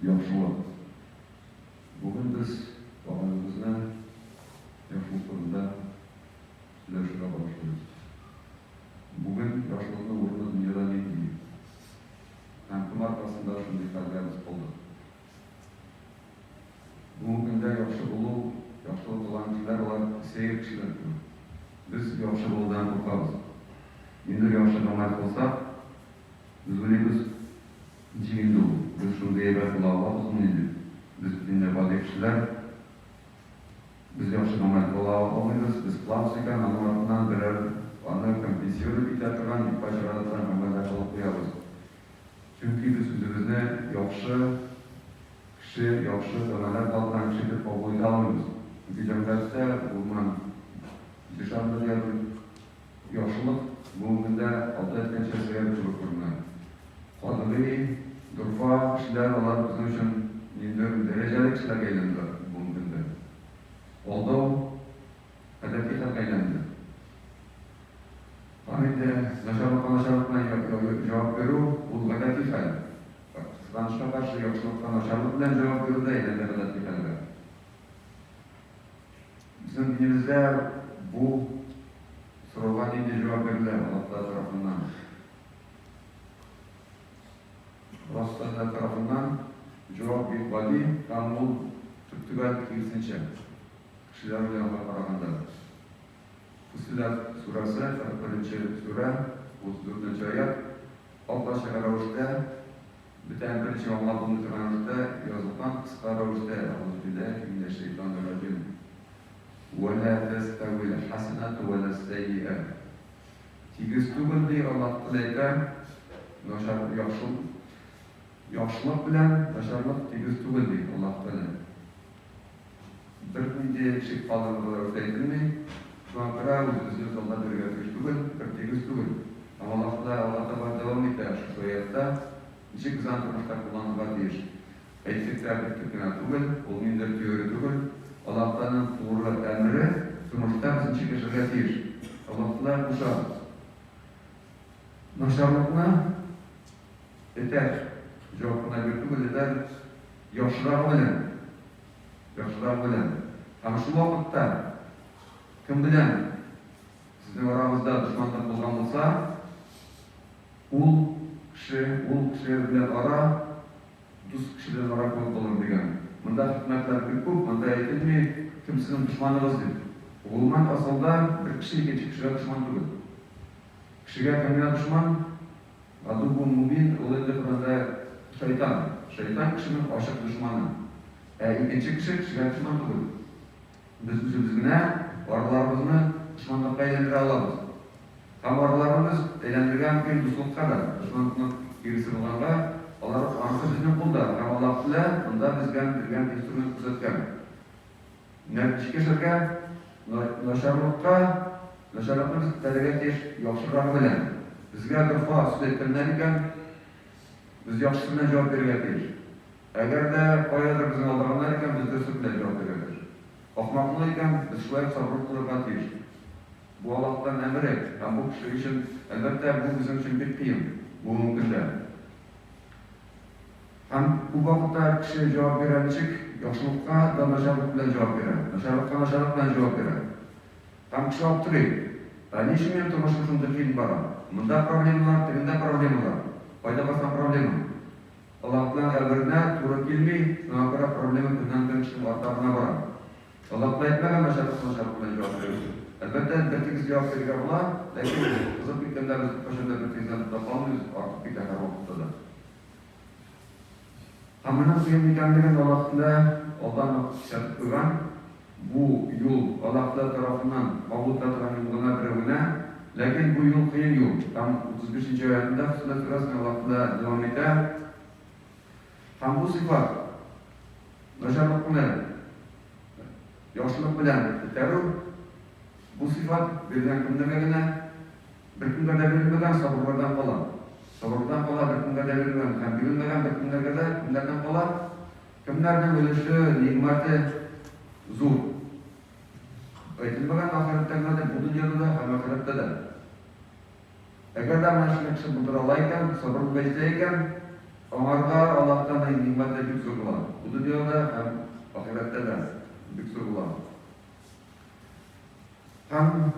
Яхшылык. Бүген без вәгазебезне яхшылык турында сөйләшергә багышлыйбыз. Бүген яхшылыкның урыны дөньяда нинди? Һәм кем аркасында шундый хәлгә без калдык? Бүгенге көндә яхшы булу, яхшылык кылган кешеләр алар сәер кешеләр кебек. Без яхшы булудан куркабыз. Ниндидер яхшы гамәл кылсак, без уйлыйбыз, Ничек инде ул? Без шундый әйбәт була алабызмыни дип. Без бит инде гади кешеләр. Без яхшы гамәл кыла алмыйбыз. Без кылабыз икән, аның артыннан берәр аны компенсировать итә торган, юкка чыгара торган гамәл дә кылып куябыз. Чөнки без үзебезне яхшы кеше, яхшы гамәлләр кыла торган кеше итеп кабул итә алмыйбыз. Чөнки җәмгыятьтә, гомумән, җир шарында диярлек, Яхшылык бүгенге көндә алда әйткәнчә сәер кебек күренә. Катгый, дорфа кешеләр алар безнең өчен ниндидер дәрәҗәле кешеләргә әйләнделәр бүгенге көндә. Алдау гадәти хәлгә әйләнде. Һәм инде начарлыкка начарлык белән җавап бирү ул гадәти хәл. Кызганычка каршы, яхшылыкка начарлык белән җавап бирү дә әйләнде гадәти хәлгә. Безнең динебездә бу сорауга нинди җавап бирелә Аллаһ Тәгалә тарафыннан? Аллаһ Тәгалә тарафыннан җавап бик гади һәм ул төп-төгәл киресенчә, кешеләр уйлауга караганда. Фуссиләт сүрәсе, 41 нче сүрә, 34 нче аять, ап-ачык рәвештә Бүтән берничек аңлап булмый торган рәвештә язылган кыска рәвештә, Әгъузу билләһи минәш-шәйтанир-раҗим. Вә лә тәстәвил хәсәнәтү вә ләс-сәййиә. Тигез түгел, ди Аллаһ Тәгалә әйтә, начар, яхшы, яхшылык белән начарлык тигез түгел, ди Аллаһ Тәгалә. Бернинди шик калдырырлык рәвештә әйтелми. Шуңа күрә үзебезне залда бирергә тиеш түгел, бертигез түгел. Һәм Аллаһ Тәгалә алга таба дәвам итә шушы аятта, ничек без аны тормышта кулланырга тиеш. Әйттек тә беттек кенә түгел, ул ниндидер теория түгел, Аллаһ Тәгаләнең туры әмере, тормышта без ничек яшәргә тиеш. Аллаһ Тәгалә куша. Начарлыкны этәр, җавап кына бирү түгел, этәр яхшырагы белән. Яхшырак белән. Һәм шул вакытта кем белән сезнең арагызда дошманлык булган булса, ул кеше, ул кеше белән ара дус кеше белән ара кебек булыр дигән. Монда хикмәтләр бик күп, монда әйтелми, кем сезнең дошманыгыз дип. Гомумән, асылда бер кеше икенче кешегә дошман түгел. Кешегә кем генә дошман? Гадуввун мубин, ул инде Коръәндә шайтан. Шайтан кешенең ачык дошманы. Ә икенче кеше кешегә дошман түгел. Без үзебез генә араларыбызны дошманлыкка әйләндерә алабыз. Һәм араларны без әйләндерергә мөмкин дуслыкка да. Дошманлыкның киресе булганга, алар анысы безнең кулда. Һәм Аллаһ Тәгалә монда безгә биргән инструмент күрсәткән. Нәтиҗә ясарга, начарлыкка, начарлыкны без үтәргә тиеш яхшырагы белән. Безгә дорфа сүз әйткәннәр икән, без яхшысы белән җавап бирергә тиеш. Әгәр дә каядыр безне алдаганнар икән, без дөресе белән җавап бирергә тиеш. Ахмаклык икән, без шулай ук сабырлык кылырга тиеш. Бу Аллаһтан әмере һәм бу кеше өчен, әлбәттә, бу безнең өчен бик кыен бүгенге көндә. Һәм күп вакытта кеше җавап бирә ничек? Яхшылыкка да начарлык белән җавап бирә, начарлыкка начарлык белән җавап бирә. Һәм кеше аптырый, Ә ни өчен минем тормышым шундый кыен бара? Монда проблемалар, тегендә проблемалар. Кайда барсаң проблема. Аллаһның әмеренә туры килми, шуңа күрә проблема көннән-көн кешенең арта гына бара. Аллаһ болай әйтмәгән, начарлыкка начарлык белән җавап бирегез дип. Әлбәттә, бертигез җавап бирергә була, ләкин кызып киткәндә без беркайчан да бертигездән тота калмыйбыз, артып китә һәрвакытта да. Һәм моның кыен икәнлеген Аллаһ Тәгалә алдан ук кисәтеп куйган. Бу юл Аллаһ Тәгалә тарафыннан кабул ителә торган юл гына берәү генә. Ләкин бу юл кыен юл. Һәм 35 нче аятында Фуссиләт сүрәсенең Аллаһ Тәгалә дәвам итә. Һәм бу сыйфат, начарлыкны яхшылык белән этәрү, бу сыйфат бирелгән кемнәргә генә? Беркемгә дә бирелмәгән, сабырлардан кала. Сабырлардан кала беркемгә дә бирелмәгән һәм бирелмәгән беркемнәргә дә, кемнәрдән кала? Кемнәрнең өлеше, нигъмәте зур. Әйтелмәгән ахирәттә генә дә, бу дөньяда да һәм ахирәттә дә. Әгәр дә менә шуны кеше булдыра ала икән, сабыр булып әйтә икән, Аңарга Аллаһтан нигъмәте бик зур була. Бу дөньяда һәм ахирәттә дә бик зур була. Һәм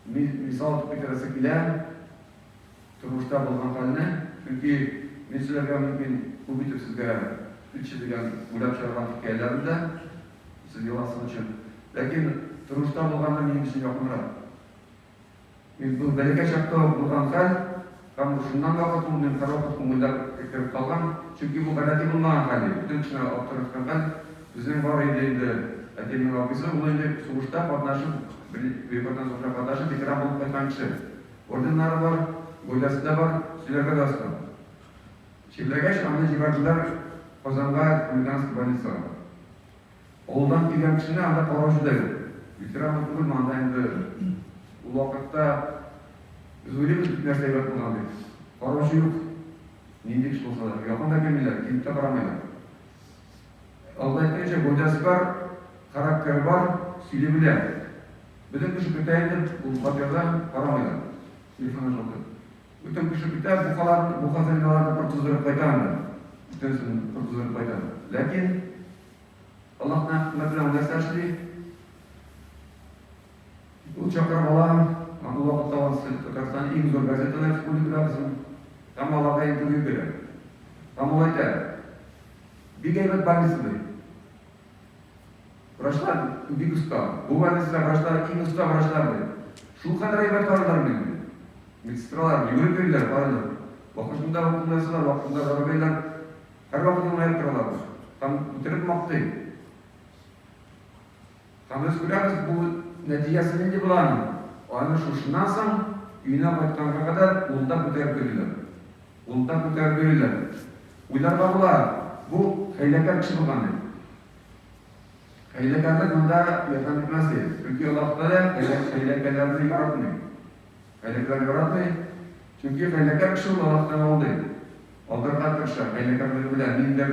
мисал итеп китерәсе килә тормышта булган хәлне, чөнки мин сөйләргә мөмкин күп итеп сезгә притча дигән уйлап чыгарган хикәяләрне дә, сез еласын өчен. Ләкин тормышта булганы минем өчен якынрак. Мин бу бәләкәй чакта ук булган хәл, һәм шуннан вакыт ул минем һәрвакыт күңелдә кереп калган, чөнки бу гадәти булмаган хәл иде, бөтен кешене аптыраткан хәл. Безнең бар иде инде әтиемнең абыйсы, ул инде сугышта катнашып, Бөек Ватан сугышына катнашып, ветеран булып кайткан кеше. Орденнары бар, гаиләсе дә бар, сөйләргә дә оста. Чирләгәч, аны җибәрделәр Казанга, Республиканский больницага. Авылдан килгән кешене анда караучы да юк. Ветеранмы түгелме, анда инде ул вакытта без уйлыйбыз бит нәрсә әйбәт булган дип. Караучы юк. Нинди кеше булса да. Якын да килмиләр, килеп тә карамыйлар. Алда әйткәнчә, гәүдәсе бар, характеры бар, сөйли белә. Бөтен кеше көтә инде, ул хат яза, карамыйлар. Телефоннан шалтырый. Бөтен кеше көтә, бу халат, бу хазиналарны пыр туздырып кайта анда. Бөтенесен пыр туздырып кайта. Ләкин Аллаһның хикмәте белән ул нәрсә эшли? Ул чакырып ала, ул вакытта ул Татарстанның иң зур газеталар республикада безнең. Һәм аларга интервью бирә. Һәм ул әйтә, бик әйбәт больница ди. Врачлар бик оста. Бу больницада врачлар иң оста врачлар ди. Шул кадәр әйбәт карыйлар мине ди. Медсестралар йөгереп йөриләр, карыйлар. Вакытында укол ясыйлар, вакытында дару бирәләр. Һәрвакыт елмаеп торалар. Һәм үтереп мактый. Һәм без күрәбез, бу нәтиҗәсе нинди була аның. Аны шушыннан соң өенә кайтканга кадәр кулында күтәреп йөриләр. Кулында күтәреп йөриләр. Уйларга була, бу хәйләкәр кеше булган дип. Хәйләкәрлек монда ярдәм итмәс ди. Чөнки Аллаһ Тәгалә хәйләкәрләрне яратмый. Хәйләкәрләр яратмый, чөнки хәйләкәр кеше ул Аллаһтан алдый. Алдарга тырыша, хәйләкәрлеге белән ниндидер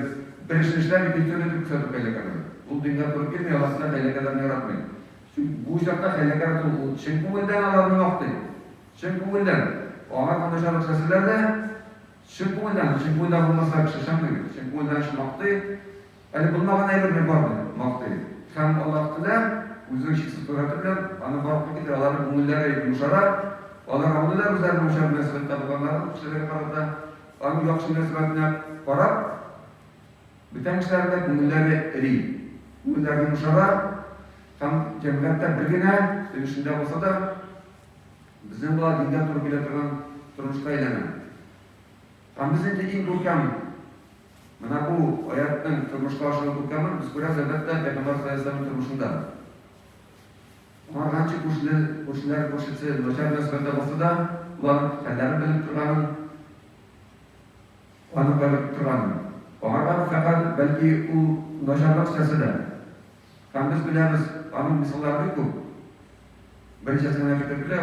бер эшне эшләп, икенче төрле итеп күрсәтү хәйләкәрлек. Ул дингә туры килми, Аллаһ Тәгалә хәйләкәрләрне яратмый. Чөнки бу очракта хәйләкәр ул, ул чын күңелдән аларны мактый. Чын күңелдән. Аңа начарлык эшләсәләр дә, чын күңелдән, чын күңелдән булмаса кеше ышанмый бит. Чын күңелдән эш мактый. Әле булмаган әйберне бар дип мактый. Һәм Аллаһ Тәгалә Үзенең чиксез кодрәте белән аны барлыкка китерә, аларның күңелләре йомшара, алар аңлыйлар үзләренең начар мөнәсәбәттә булганнарын кешеләргә карата, аның яхшы мөнәсәбәтенә карап, бүтән кешеләрнең дә күңелләре эри, күңелләре йомшара һәм җәмгыятьтә бер генә өлешендә булса да, безнең була дингә туры килә торган тормышка әйләнә. Һәм без инде иң күркәм Менә бу аятьнең тормышка ашыру күркәмен без күрәбез, әлбәттә, Пәйгамбәр саллаллаһу галәйһи ва сәлләмнең тормышында. Аңарганчы күршеле, күршеләр, күршесе начар мөнәсәбәттә булса да, ул аның хәлләрен белеп торганын, аны кайгыртып торганын. Аңарга фәкать, бәлки, ул начарлык эшләсә дә. Һәм без беләбез, аның мисаллары бик күп. Берничәсен генә китереп килә,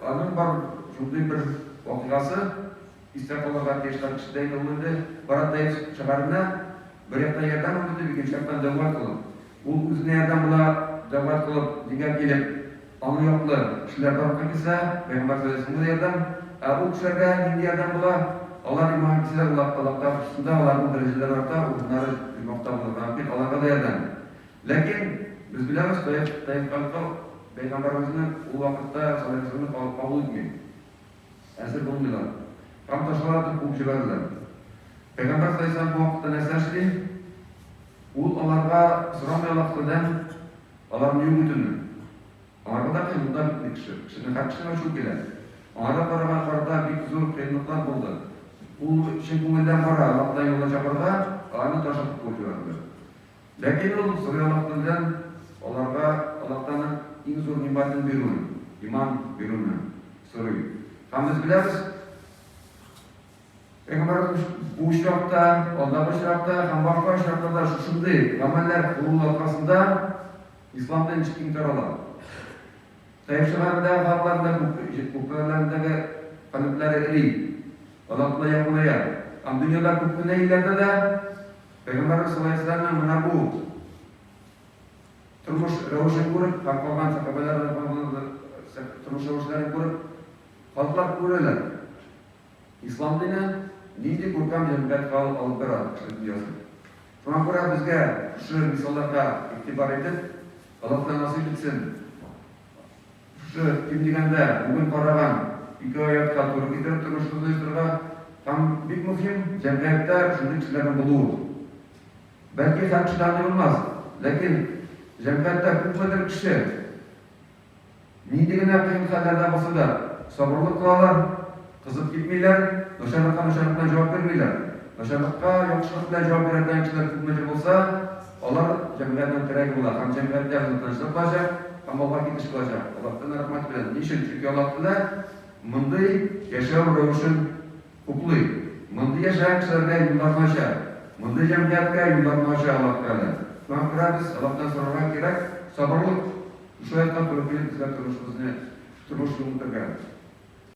аның бар шундый бер вакыйгасы, истә калырга тиеш һәр кешедә инде ул инде бара Таиф шәһәренә, бер яктан ярдәм итеп, икенче яктан дәгъват кылып. Ул үзенә ярдәм була, дәгъват кылып, дингә килеп, аның яклы кешеләр барлыкка килсә, пәйгамбәр саллаллаһу алейһи вәсәлләмгә дә ярдәм, ә ул кешеләргә нинди ярдәм була? Алар иманга килсәләр, Аллаһ Аллаһ каршысында аларның дәрәҗәләре арта, урыннары оҗмахта булырга мөмкин, аларга да ярдәм. Ләкин без беләбез, Таиф, Таиф халкы пәйгамбәребезне ул вакытта саллаллаһу алейһи вәсәлләмне кабул итми. Әзер булмыйлар. Һәм ташлар атып куып җибәрделәр. Пәйгамбәр саллаллаһу алейһи вәсәлләм бу вакытта нәрсә эшли? Ул аларга сорамый Аллаһ Тәгаләдән аларны юк итүне. Аңарга да кыен, ул да бит кеше. Кешенең һәр кешенең ачуы килә. Аңарга караган карата бик зур кыенлыклар булды. Ул чын күңелдән бара, Аллаһ Тәгалә юлына чакырырга, ә аны таш атып куып җибәрделәр. Ләкин ул сорый Аллаһ Тәгаләдән аларга Аллаһ Тәгаләнең иң зур нигъмәтен бирүен, иман бирүне сорый. Һәм без беләбез, Пәйгамбәребез бу очракта, алдагы очракта һәм башка очракларда шушындый гамәлләр кылу аркасында ислам дин ничек киң тарала. Таиф шәһәрендәге халыкларның да күпләрендәге калебләре эри, Аллаһ Тәгалә якыная. Һәм дөньяда күп кенә илләрдә дә Пәйгамбәребез саллаллаһу алейһи ва сәлләмнең менә бу тормыш рәвешен күреп һәм калган сәхабәләр тормыш рәвешләрен күреп, халыклар күрәләр. Ислам дине. нинди күркәм җәмгыятькә алып бара кешелек дөньясын. Шуңа күрә безгә шушы мисалларга игътибар итеп, Аллаһ Тәгалә насыйп итсен, шушы, ким дигәндә, бүген караган ике аятка туры китереп тормышыбызны оештырырга һәм бик мөһим, җәмгыятьтә шундый кешеләрнең булуы. Бәлки һәр кеше дә андый булмас, ләкин җәмгыятьтә күпмедер кеше нинди генә кыен хәлләрдә булса да сабырлык кылалар, кызып китмиләр, начарлыкка начарлык белән җавап бирмиләр. Начарлыкка яхшылык белән җавап бирә торган кешеләр күпмедер булса, алар җәмгыятьнең терәге була һәм җәмгыятьтә безнең тынычлык булачак һәм алга китеш булачак. Аллаһтан рәхмәт белән. Ни өчен? Чөнки Аллаһ Тәгалә мондый яшәү рәвешен Хуплый. Мондый яшәгән кешеләргә юлларны ача. Мондый җәмгыятькә юлларны ача Аллаһ Тәгалә. Шуңа күрә без Аллаһтан сорарга кирәк сабырлык. Шушы аятка туры килеп безгә тормышыбызны, тормыш юлын үтәргә.